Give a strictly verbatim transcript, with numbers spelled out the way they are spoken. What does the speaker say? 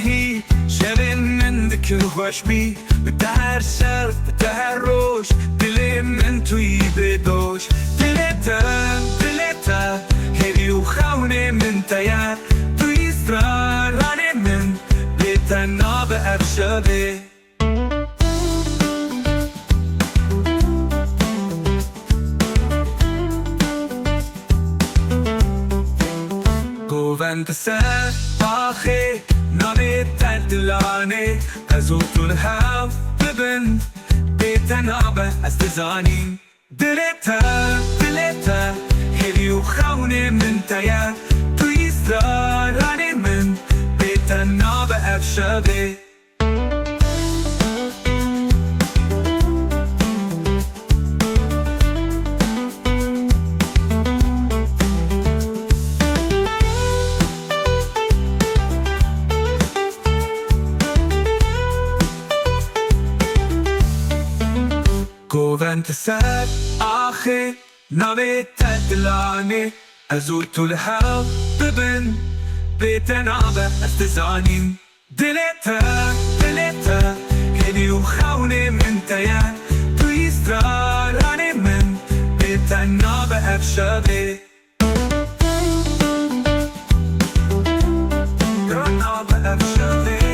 Hî, şevên min dikir xweş bî, bi te her şev, bi te her roj, dilê min tu yî bêdoş. Dilê te, dilê te, hêvî û xewnê min te ye, tu yî straranê min, bê te nabe ev şevê. Govend ser axê, navê te Dilanê, ez û tu li hev bibin, bê te nabe ez dizanim. Dilê te, dilê te, hêvî û xewnê min te ye, tu yî straranê min, bê te nabe ev şevê. Govend ser axê, navê te Dilanê, ez û tu li hev bibin, bê te nabe ez dizanim. Dilê te, dilê te, hêvî û xewnê min te ye, tu yî straranê min, bê te nabe ev şevê. Nabe ev şevê.